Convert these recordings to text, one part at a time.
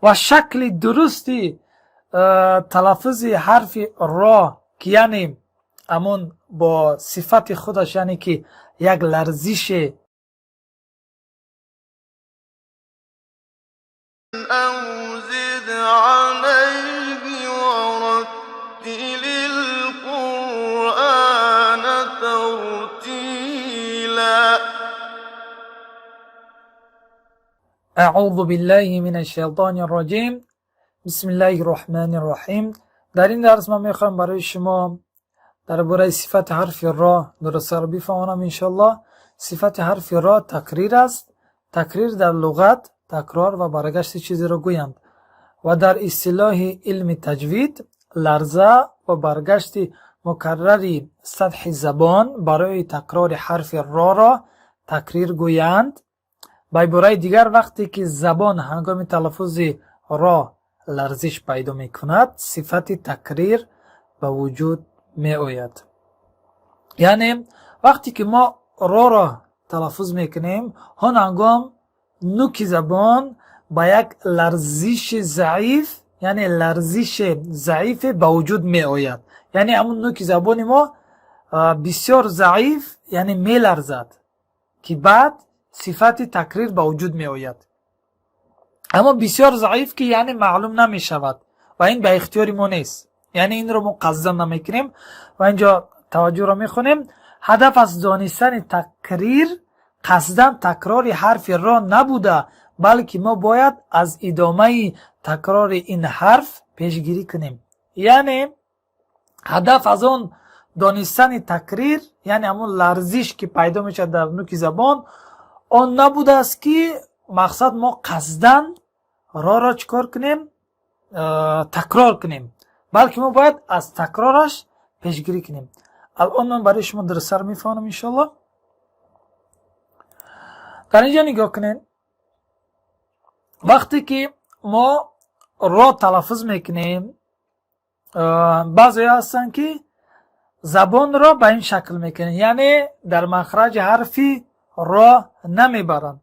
Ва шакли дурусти талаффузи ҳарфи ро, ки яъне ҳамон бо сифати худаш, яъне ки як ларзише أو زد عليه ورتل القرآن ترتيلا. اعوذ بالله من الشیطان الرجیم. بسم الله الرحمن الرحیم. در این درس من میخوایم برای شما درباره صفت حرف را درست را بفهمانم انشالله. صفت حرف را تکریر است. تکریر در لغت تکرار و برگشت چیزی را گویند و در اصطلاح علم تجوید لرزه و برگشت مکرر سطح زبان برای تکرار حرف را را تکریر گویند. به عبارت دیگر، وقتی که زبان هنگام تلفظ را لرزش پیدا می کند، صفت تکریر به وجود می آید. یعنی وقتی که ما را را تلفظ میکنیم، آن هنگام نوک زبان با یک لرزش ضعیف، یعنی لرزش ضعیف به وجود می آید. یعنی همون نوک زبان ما بسیار ضعیف، یعنی می لرزد که بعد صفت تکریر به وجود می آید، اما بسیار ضعیف که یعنی معلوم نمی شود و این به اختیار ما نیست، یعنی این رو ما قصدا نمیکنیم. و اینجا توجه را میخونیم: هدف از دانستن تکریر قصدا تکرار حرف را نبوده، بلکه ما باید از ادامه تکرار این حرف پیشگیری کنیم. یعنی هدف از آن دانستن تکریر، یعنی همون لرزش که پیدا میشه در نوک زبان، آن نبوده است که مقصد ما قصدا را را چیکار کنیم، تکرار کنیم، بلکه ما باید از تکرارش پیشگیری کنیم. الان من برای شما درست میفهمم انشالله. در اینجا نگاه کنین، وقتی که ما را تلفظ میکنیم، بعضی هستن که زبان را به این شکل میکنن، یعنی در مخرج حرفی را نمیبرن،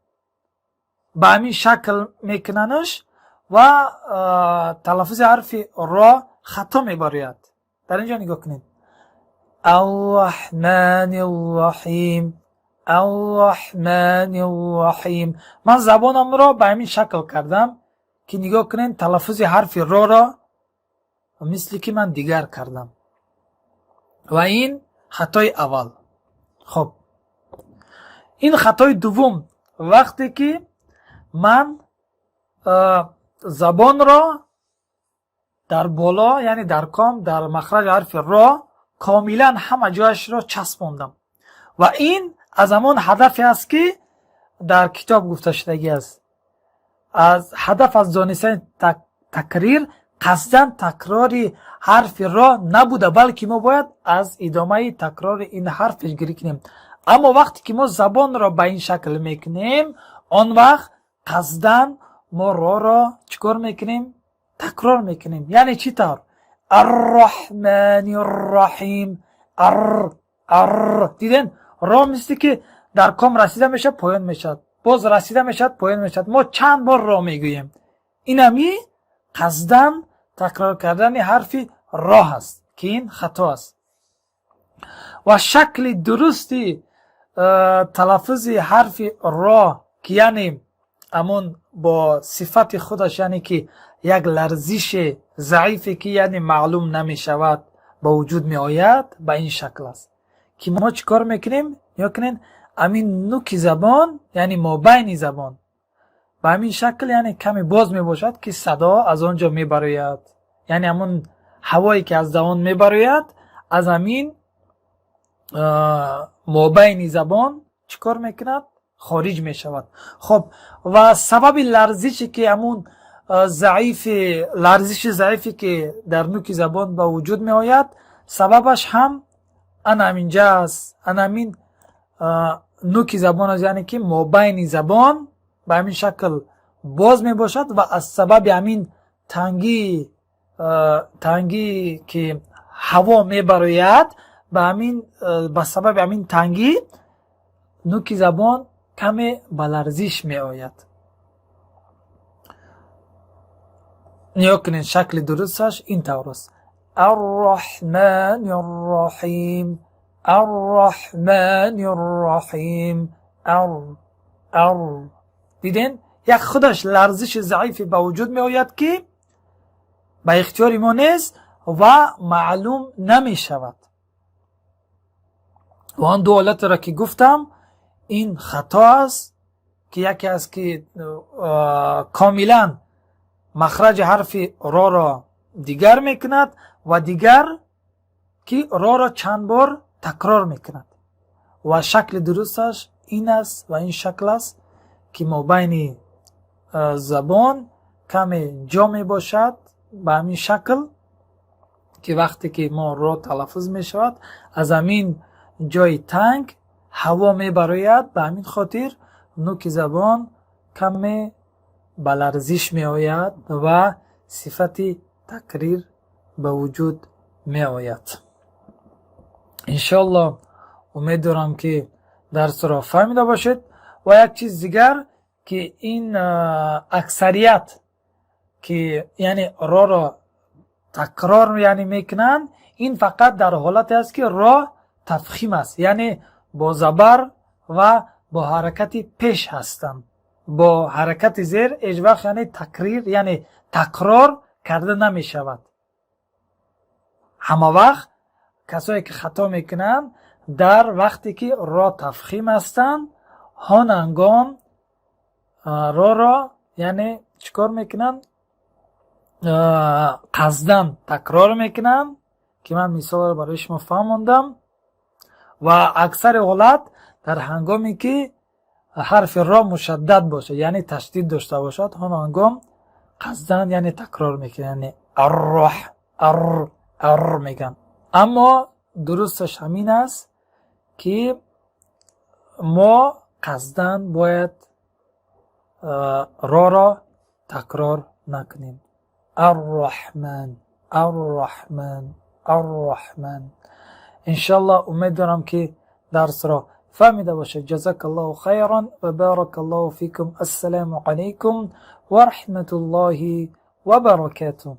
به همین شکل میکننش و تلفظ حرف را خطا میبرید. در اینجا نگاه کنید: الرحمن الرحیم، الرحمن الرحیم. من زبانم را به همین شکل کردم که نگاه کنین، تلفظ حرف را را مثلی که من دیگر کردم و این خطای اول. خب، این خطای دوم، وقتی که من زبان را در بالا، یعنی در کام، در مخرج حرف را کاملا همه جایش را چسباندم و این از همان هدفی است که در کتاب گفته شدگی است. از هدف از دانستن تکریر قصدا تکرار حرف را نبوده، بلکه ما باید از ادامه تکرار این حرف پیشگیری کنیم. اما وقتی که ما زبان را به این شکل میکنیم، آن وقت قصدا ما را را چیکار میکنیم؟ تکرار میکنیم. یعنی چی طور؟ الرحمن الرحیم، ار ار. دیدن، را مثل که در کام رسیده میشه، پایان میشد، باز رسیده میشد، پایان میشد. ما چند بار را میگوییم. این همی قصدا تکرار کردن حرف را هست که این خطا است. و شکل درستی تلفظ حرف را که یعنی همون با صفت خودش، یعنی که یک لرزش ضعیفی که یعنی معلوم نمی شود به وجود می آید، به این شکل است که ما چیکار میکنیم؟ یا کنین، همین نوک زبان، یعنی مابین زبان، به همین شکل، یعنی کمی باز می باشد که صدا از آنجا می براید، یعنی همون هوایی که از دهان می براید، از همین مابین زبان چیکار میکند؟ خارج می شود. خب، و سبب لرزشی که همون ضعیف، لرزش ضعیفی که در نوک زبان به وجود می آید، سببش هم انا همینجا است. انا همین نوک زبان است، یعنی که مابین زبان به همین شکل باز می باشد و از سبب همین تنگی که هوا می براید، به همین به سبب همین تنگی نوک زبان کمی به لرزش می آید. Нигоҳ кунед, шакли дурусташ ин тавр аст: Арраҳмани рраҳим, Арраҳмани рраҳим. Ар, ар. Диден, як худаш ларзиши заифе ба вуҷуд меояд, ки ба ихтиёри мо нест ва маълум намешавад. Ва он ду ҳолатеро, ки гуфтам, ин хато аст, ки яке аст, ки комилан махраҷи ҳарфи роро дигар мекунад, ва дигар, ки роро чанд бор такрор мекунад. Ва шакли дурусташ ин аст ва ин шакл аст, ки мобайни забон каме ҷо мебошад, ба ҳамин шакл, ки вақте ки мо ро талаффуз мешавад, аз ҳамин ҷои танг ҳаво мебарояд. Ба ҳамин хотир нуки забон каме ба ларзиш меояд ва сифати такрир ба вуҷуд меояд. Иншоалло, умед дорам, ки дарсро фаҳмида бошед. Ва як чиз дигар, ки ин аксарият, ки яъне роро такрор яъне мекунанд, ин фақат дар ҳолате аст, ки ро тафхим аст, яъне бо забар ва бо ҳаракати пеш ҳастанд. Бо ҳаракати зер ҳеҷ вақт яъне такрир, яъне такрор карда намешавад. Ҳама вақт касое, ки хато мекунанд, дар вақте ки ро тафхим ҳастанд, ҳон ҳангом роро яъне чӣ кор мекунанд? Қасдан такрор мекунанд, ки ман мисолро барои шумо фаҳмондам. Ва аксари ҳолат дар ҳангоме, ки ҳарфи ро мушаддад бошад, яъне ташдид дошта бошад, ҳон ҳангом қасдан яъне такрор мекунанд, яъне арроҳ, ар, ар мегӯянд. Аммо дурусташ ҳамин аст, ки мо қасдан бояд роро такрор накунем. Арраҳман, Арраҳман, Арраҳман. Иншаллоҳ, умед дорам, ки дарсро фаҳмида бошед. Ҷазакаллоҳу хайран ва баракаллоҳу фикум. Ассалому алайкум ва раҳматуллоҳи ва баракатуҳ.